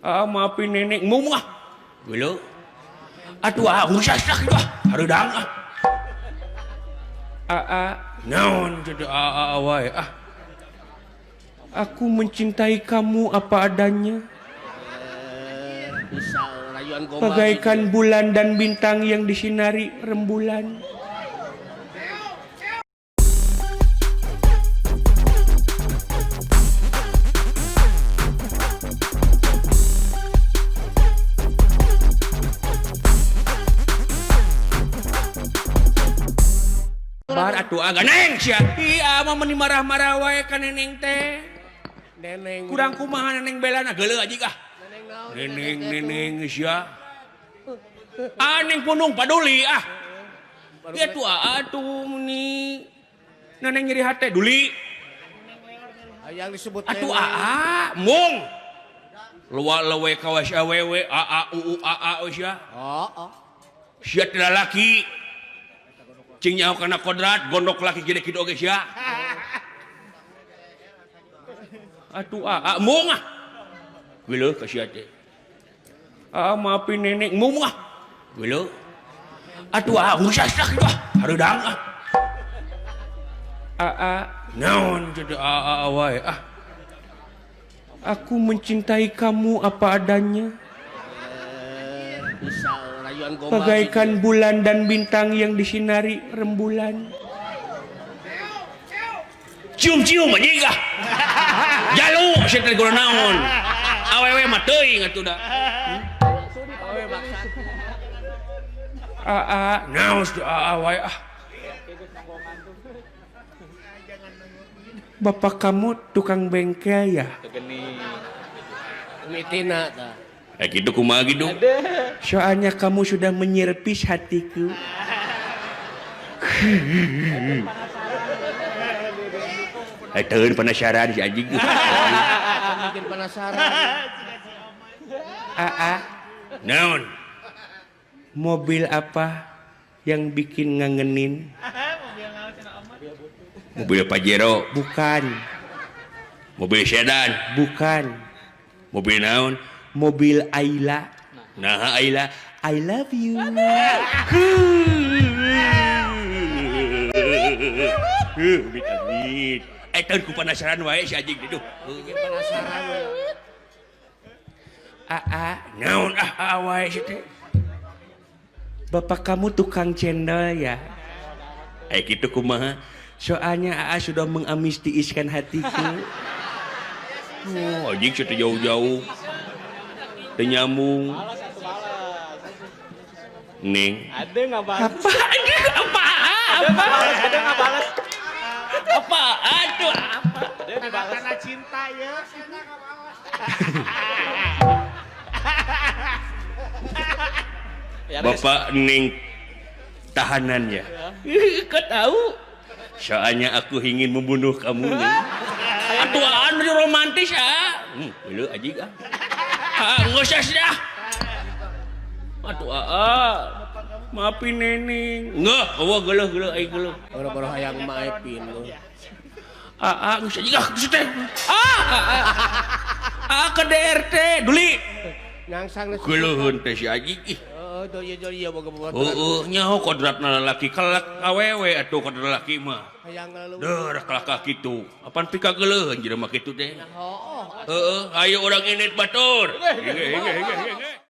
Ah, maafin nenek mung ah. Geuleuh. Atuh ah, ngusas ah, hareudang ah. Aa, naon teh aa wae ah. Aku mencintai kamu apa adanya. Bisa rayuan gombal. Bagaikan bulan dan bintang yang disinari rembulan. Bar atuh aga neng sia. Iya mah meni marah-marah wae ka neneng teh. Neneng. Kurang kumaha neneng belana geuleuh anjing ah. Neneng naon? Neneng neneng sia. Ah neng punung paduli ah. Ya tuh atuh meni. Neneng nyeri hate duli. Yang disebut Atuh neneng. aa mung. Luwa lewe kawas awewe aa uu aa sia. Oh, oh. Sia teh lalaki. Cing nyaho kana kodrat gondok laki gede kitu oge sia. Atuh aa mung ah. Geuleuh ka sia teh. Aa maafin nenek mung ah. Geuleuh. Atuh aa ngusas ah, hareudang ah. Aa naon teh aa wae ah. Aku mencintai kamu apa adanya. Bisa rayuan gombal. Bagaikan bulan dan bintang yang disinari rembulan. Cium-cium anjing ah. Jalu sia teh guna naon. Awewe mah teuing atuh da. Awewe maksa. Aa naon teh aa wae ah. Bapak kamu tukang bengkel ya? Mitina tah. Gitu kumaha gitu? Soalnya kamu sudah menyerpis hatiku. Teueun penasaran si anjing. Bikin penasaran. Aa, naon? Mobil apa yang bikin ngangenin? Mobil Pajero. Bukan. Mobil sedan. Bukan. Mobil naon? Mobil Ayla. Nah, Ayla, I love you. Amit. Teueun ku penasaran wae si anjing itu. Bikin penasaran. Aa, naon ah aa wae si teh. Bapak kamu tukang cendol ya? Gitu kumaha? Soalnya Aa sudah mengamistiiskan hatiku. Oh, anjing si teh jauh-jauh. Teu nyambung. Neng. Ada nggak balas? Apa? Apa? Apa? Ada nggak balas? Apa? Aduh, apa? Ada dibalas. Karena cinta ya. Ya, Res. Bapak Neng tahanan ya? Kau tahu? Soalnya aku ingin membunuh kamu nih. Atuh anu romantis ah. Lu anjing ah. Ah, nggak usah dah. Atuh ah. Maafin neneng. Enggak, eueuh geuleuh geuleuh aing geuleuh. Boro-boro hayang maepin lu. Ah, geus anjing ah, geus teh. Ah, ah, ah, ke DRT duli. Nyangsang geus. Geuleuheun teh si anjing ih. Heeh, doi doi ya boga boga. Heeh, nyaho kodratna lalaki kalak awewe atuh kodrat lalaki mah. Hayang ngaleuweung. Deuh kalakah kitu. Apan pika geuleuheun jelema kitu teh. Hooh. Heeh, ayo urang indit batur. Hege hege hege hege.